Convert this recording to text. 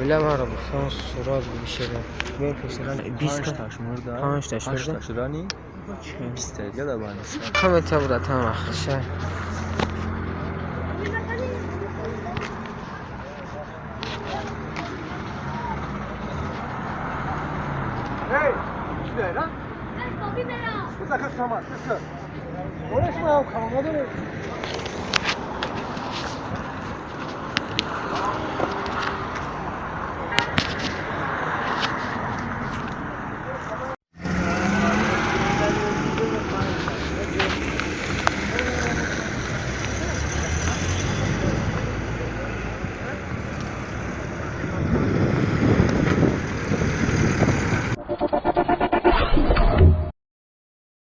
Бля, маро бусон сурат бишеда. Бе пешера 20 Панҷ мурда. Панҷ таш мурда? Ҳашт рани. 20 та дига дар больница. Коммента братан ахша. Hey! Şuraya lan. Bırak kız tamam, kız. Konuşma ya, kavga.